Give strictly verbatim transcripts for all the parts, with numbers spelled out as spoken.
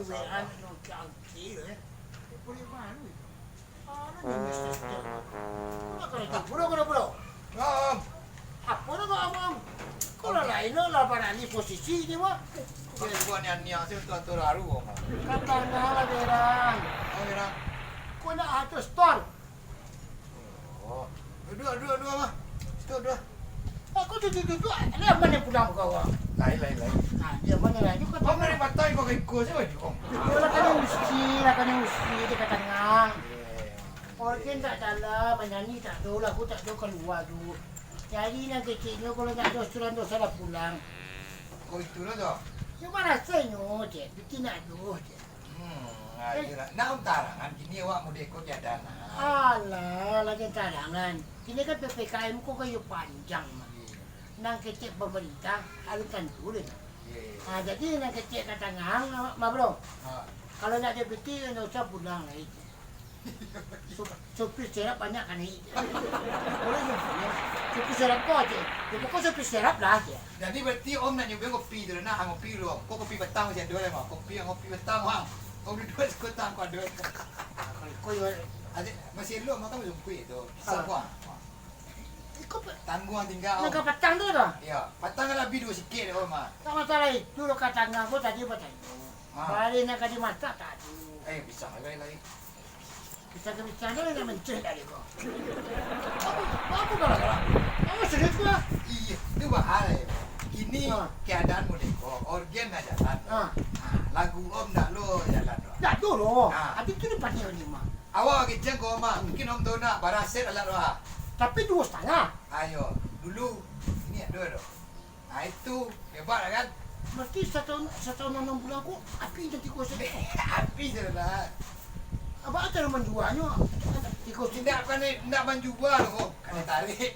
Weh, anak nongki-angki, eh. Boleh malu itu. Anak ni mesti setiap hari. Pulang, pulang, pulang, pulang. Om. Apo namo Om? Kok lah lain lo, lah baralih posisi ni, Mak. Bukan buat nian-nian sih, tuan-tuan baru, Om. Katanya lah berang. Oh, berang. Kok nak atur store? Oh. Duduk, duduk, duduk, Mak. Situ duduk. Aku duduk, duduk. Lah, mano pulang kau, Mak? Lain, lain, lain. Ah, dia mano lain? Kau dari Batam, kau ke iko sajo, Om. Yo, lah, kena usi, lah, kena usi, dia ka tangah. Orgen tak dalam, manyanyi tak ado, lagu tak ado, kalua tu. Jadi, nan keceknyo, kalau nak ado surang dosa lah pulang. Kok itu lah, tu? Yo, marasanyo, cek. Bikin nak ado, cek. Hmm, ah, Eh. Iyolah. Nak tarangan kini awak model ko tiada, nah. Alah, lagi tarangan. Kini kan P P K M ko kayu panjang, mah. Iya. Nan kecek pamarintah, alun tantu deh. Iya, iya. Ah, jadi nan kecek ka tangah, ma-, ma, bro. Ha. Kalau nak jadi piti, ndak usah pulang lai. Sup-, supir serap banyak kan, ni? Boleh je, ya. Supir serap ko, cek. Ya, pokok supir serap lah, cek. Jadi, berarti Om nak nyoba kopi tu, nah, ngopi dulu, Om. Kok kopi batang masih ado, Om? Kopi, ngopi batang, Om. Om duduak sekotang, kok ado. Ah, kalau iko, yo. Adik, masih elok, makan masih kuih tu. Pisang, Ah. Om. Iko pe- Tangguang tingga, Om. Nan ka patang tu, dah? Iyo, patang kan labiah duo sikit, Om, ah. Tak masalah itu, lo ka tangah ko tadi batanyo. Ah. Bari nan ka dimasak tadi. Eh, pisang, lain, lain. Bisa-bisa tu nak menceh dari ko. Apa, apa galak-galak? Apa serius ko lah? Iyo, tu bahaya. Kini Ha. keadaan model ko, orgen dah jalan. Ha. Ha, lagu Om dak lo jalan tu. Dak tu lo. Ha. Habis tu dia panggil ni, Mak. Awak kecek ko, Mak. Mungkin Om tahu nak, baraset alat tu, ha. Tapi duo satangah. Ayo, dulu, ini ado tu. Nah, itu, hebat lah kan? Berarti satahun, satahun anam bulan ko, api jadi tigo sen. Api je lah. Abah asa manjualnyo, tigo sen. Indak, bukan, indak manjual ko. Kena tarik.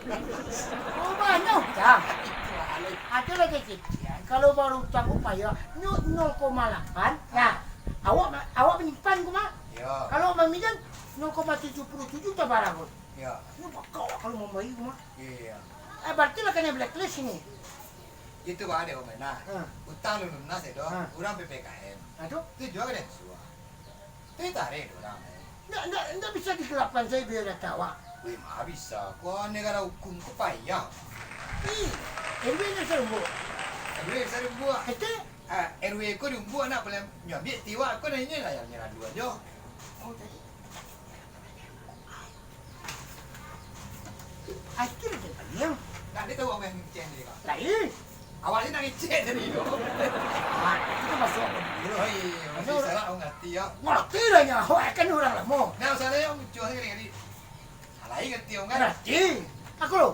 Oh, banyak utang. Itu lah, Alek. Ado lagi kecil. Kalau baru utang ko payah, nyo nol koma lapan. Nah, awak, awak manyimpan ko, Mak. Yo. Kalau maminjam, nol koma tujuh puluh tujuh tabarang ko. Yo. Nyo bakal kalau mambayia ko, Mak. Iyo. Eh, berarti lah kena blacklist ni. Itu bah dek Om, nah. Ha. Utang lu lunas ya, doh. Ha. Urang P P K M. Ha, tu? Tu juo ka den suah. Tu ditarik dek urang, eh. Ndak, ndak, ndak bisa digelapkan sajo biar data awak. Weh, ma bisa. Ko negara hukum ko payah. Ih, R W ndak bisa diumbuak. R W bisa diumbuak. Itu? Ah, R W ko diumbuak nak boleh nyambiak tiwak ko, nah, inyo lah yang nyerah dua jo. Oh, tadi. Ah, itu lah dia tanya. Nak dia tahu apa yang ngecek tadi, Kak? Lain. Awak ni nak ngecek tadi tu. Ah, itu masuk apa dulu? Oh, iya, masih salah, awak ngerti, ya. Ngerti lah, nya. Awak kan urang lamo. Nah, masalahnya, Om Ucup ni kali-kali. Lain ngerti, Om, kan? Ngerti. Aku lo.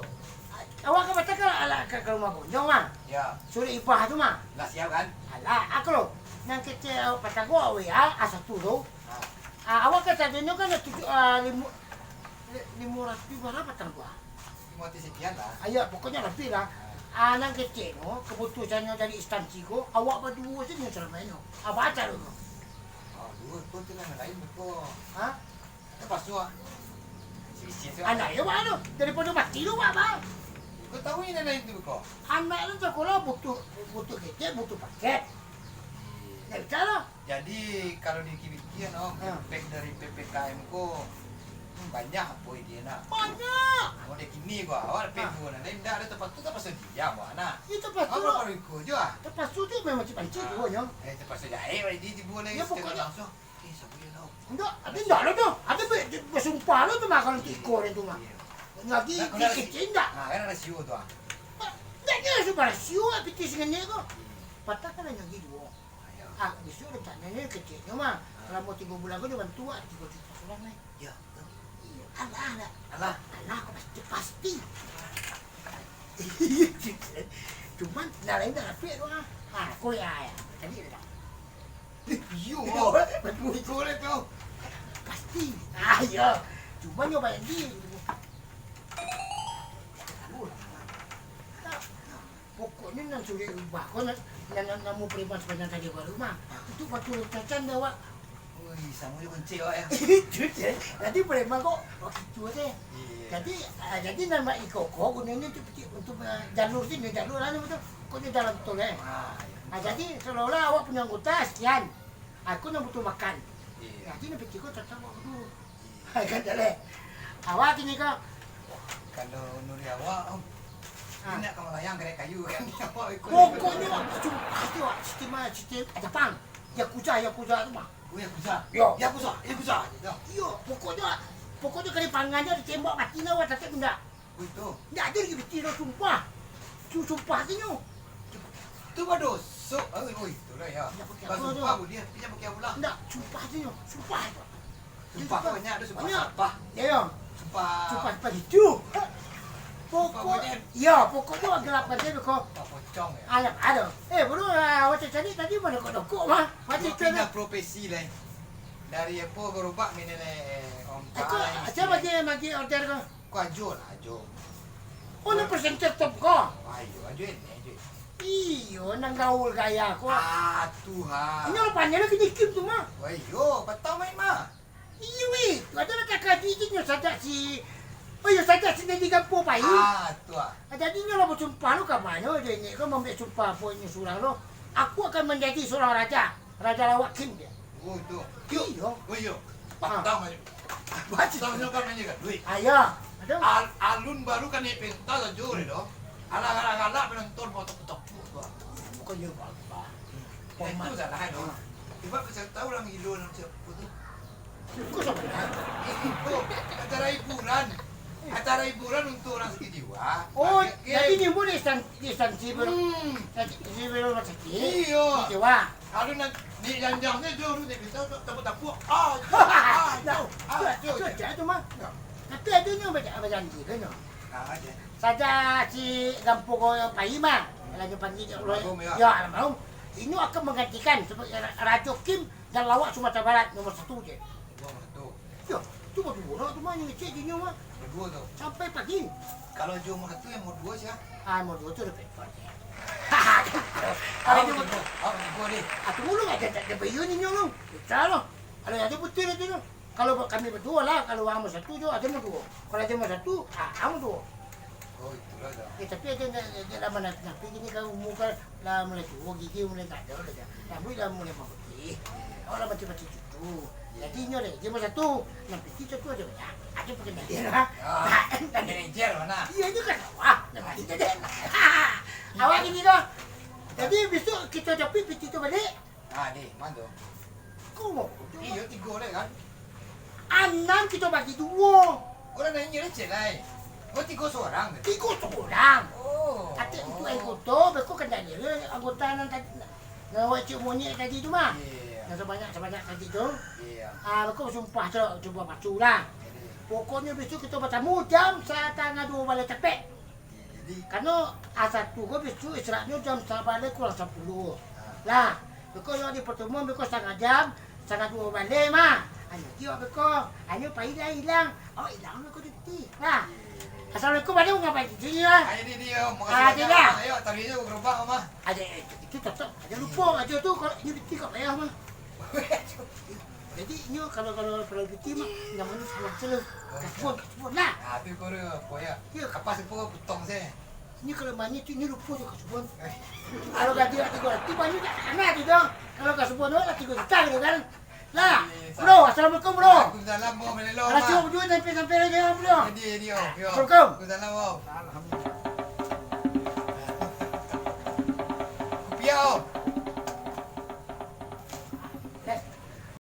Awak ka patang ka, alah, ka, ka rumah Bonyong, mah. Ya. Suruh Ibah tu, mah. Lah siap, kan? Alah, aku lo. Nan kecek awak patang ko, awak W A, A satu tu. Ha. Ah, awak ka sadonyo kan tujuh, ah, limo, li-, limo ratuih bara patang ko, ah? Limo ratuih sekian lah. Ah, iyo, pokoknyo labiah lah. Ha. Ah, nan kecek tu, kaputusannyo dari instansi ko, awak baduo se nyo salamo nyo. Apo caro tu? Oh, duo ko tu lah, nan lain ko. Ha? Tapaso, ah. Sisi tu, ah. Anak yo, Bang, tu. Daripado mati lu, Bang, Bang. Ko tahu nan lain tu ko. Anak tu sakolah butuh, butuh kecek, butuh paket. Iya. Ndak bisa lah. Jadi, kalau dipikir-pikir, no, Ha. efek dari P P K M ko, hmm, banyak apo idea nak. Banyak. Model kini ko, awak Ha. P dua nan lain, ndak ado tapaso, tapaso diam, wak, nak. Iyo, tapaso. Awak baru iko jo, ah. Tapaso tu memang cik pancik Ha. tu, nyo. Eh, tapaso jahek, wak, di, di bulan Yo, lain, pokoknyo langsung. Eh, sabuik lah. Indak, ado indak lah tu. Ado be-, be-, basumpah lah tu mah kalau iko den tu mah. Iyo. Lagi Nak kena kecil nasi. Indak. Ha, kan rasio tu, ah. Indak, dia sudah rasio, ah, pitih sangenek ko. Iyo. Patang kan hanyo lagi duo. Ha, iyo. Ah, bisuak rencananyo keceknyo mah. Ha. Salamo tigo bulan ko dibantu, ah, tigo juta surang, eh. Iyo, betul. Iyo, alah, alah. Alah. Alah, ko pasti, pasti. Cuman, nan lain dak dapek tu, ah. Ah, ko yo, yo. Tadi dah. Iyo, betul, betul lah tu. Pasti. Ah, iyo. Cuman yo bayar di. Pokoknyo nan suruah ubah ko nan, nan, nan namo preman sabanyak tadi baru mah. Itu batu cacan dah, wak. Ui, samo jo kencik awak, yo. Itu je. Jadi preman ko, oh, gitu aja. Iyo. Jadi, ah, jadi nan buek iko ko gunonyo tu piti-, untuk, ah, jalur sini, jalur anu tu. Ko nyo jalan tol, eh. Ah, iyo. Ah, jadi seolah-olah awak punyo anggota sekian. Aku nan butuh makan. Iyo. Jadi nan pitih ko tatap awak dulu. Iyo. Kan jaleh. Awak kini ko. Kalau nuri awak, Om. Ha. Indak ka malayang karek kayu kan. Awak ikut. Pokoknyo, sumpah tu, sistem, sistem Japang. Yakuza, Yakuza tu mah. Oh, Yakuza. Yo. Yakuza, Yakuza. Yo. Iyo, pokoknyo, pokoknyo kali pangannya ditembak mati lah, awak tatap indak. Wih, tu. Ndak ado lagi pitih tu, sumpah. Tu sumpah tu nyo. Tu badoso. Oi, oi, tu lah, yo. Ndak pakai apa tu. Basumpah buliah, tapi jan pakai ulah. Ndak, sumpah tu nyo. Sumpah tu. Sumpah tu banyak tu, sumpah sampah. Yo, yo. Sumpah. Sumpah, sumpah itu. Sumpah pokok, monyet. Yo, pokoknyo gelap aja tu ko. Sumpah pocong, yo. Alah, aduh. Eh, bro, ah, awak cari tadi mana kok dokok mah? Macam tu pindah profesi lah. Dari apo gerobak mini leh, Om. Aku, Kai, saya bagi, bagi order ko. Ko Ajo lah, Ajo. Oh, nan presenter top ko? Ayo, Ajo ini, Ajo. Iyo, nan gaul gaya ko. Ah, tu ha. Inyo lah pandai lah kini Kim tu mah. Wah, iyo, patang main mah. Iyo, weh. Ado lah kakak Didi nyo sajak si, oh, iyo, sajak si Dedi Gampo pai. Ah, tu ha. Ah, jadi nyo lah basumpah lo ka mano je ni ko, mambiak sumpah apo inyo surang lo. Aku akan manjadi surang raja. Raja lawak Kim dia. Oh, tu. Iyo. Oh, iyo. Ah. Patang aja. Baca. Patang nyo kan main kan duit. Ayo. Aduh. Al-, alun baru kan naik pentas aja deh doh. Alah galak-galak penonton mau tepuk-tepuk tu. Bukan yo apa. Eh, itu salah doh. Cuba bisa tahu orang gilo nang siapa tu. Kok salah? Itu acara hiburan. Acara hiburan untuk orang sakit jiwa. Oh, jadi nyo buek di stan-, di instansi baru. Hmm. Sakit, di rumah sakit. Iyo. Sakit jiwa. Kalau nak di janjang tu, tu, tu, tu, tu, tapuk-tapuk. Ah, tu, ah, tu, tu, tu, tu, tu, mah. Tapi ado nyo baja-, bajanji kan nyo. Ah, ado. Saja si Gampong ko pai mah. Kalau nyo panggil dia, almarhum, ya. Ya, almarhum. Inyo akan menggantikan sebagai Ra-, Rajo Kim dan lawak Sumatera Barat nomor satu je. Nomor satu. Yo, tu baduo orang tu mah, nyo ngecek di nyo mah. Baduo tu. Sampai pagi. Kalau jo nomor satu, yang nomor duo sia? Ah, nomor duo tu repot. Kalau awak nomor tigo, awak tigo ni. Ah, tu mulu aja tak ada bayu ni nyo lu. Pecah lo. Kalau yang tu betul tu. Kalau kami baduo lah, kalau nomor satu tu ada nomor duo. Kalau ada nomor satu, ah, nomor duo. Oh, itulah dah. Eh, tapi aja nak, nak, nak lama nak, tapi kini kan umur kan lah mulai tuo, gigi mulai tak ada dah. Rambut lah mulai maputih. Awak lah macam-macam cucu. Jadi inyo deh, dia masa tu, nan pitih tu ada banyak. Ada perkenalian lah. Ah, manajer mana? Iya, itu kan sawah. Nan pitih tu deh. Awak gini dah. Jadi besok kita japik pitih tu balik. Ah, deh, mana tu? Kau mau? Iyo, tigo deh kan? Anam kita bagi duo. Orang lain je leceh lai. Oh, tigo seorang tadi? Tigo seorang. Oh. Katik untuk anggota, beko kan tak ada anggota nan tadi. Nan awak cik monyet tadi tu mah. Iya, iya, iya. Yang sebanyak-sebanyak tadi tu. Iya. Ah, beko sumpah tu, cuba pacu lah. Jadi. Pokoknya besok kita bertemu jam setengah dua balai capek. Jadi. Karena A satu ko besok istirahatnya jam sabalai kurang sapuluah. Ha. Lah, beko yo di pertemuan beko setengah jam, setengah dua balai mah. Hanya kio beko, hanya pai dah hilang. Awak hilang beko cuti. Lah. Assalamualaikum, ada ngapain di sini lah? Ayo, di, di, yo, makasih banyak, dah. Ayo, tadi tu gerobak, Mah. Ada, eh, itu cocok. Ada lupa aja tu kalau ini cuti kat payah mah. Jadi, inyo kalau, kalau, kalau piti mah, namonyo salah selo. Kasbon, kasbon lah. Ah, tu koro, koyak. Yo. Kapas tu potong se. Inyo kalau manyik tu, inyo lupo jo kasbon. Eh. Kalau gaji lah tigo ratuih, banyak tak kena tu dah. Kalau kasbon tu lah tigo juta gitu kan. Lah, eh, bro, assalamualaikum, bro. Waalaikumsalam, bro, malelo, Bang. Alah, cuba berdua sampai-sampai lagi, bro. Jadi, jadi, oh, yo. Assalamualaikum. Waalaikumsalam, bro. Alhamdulillah. Kopi, oh.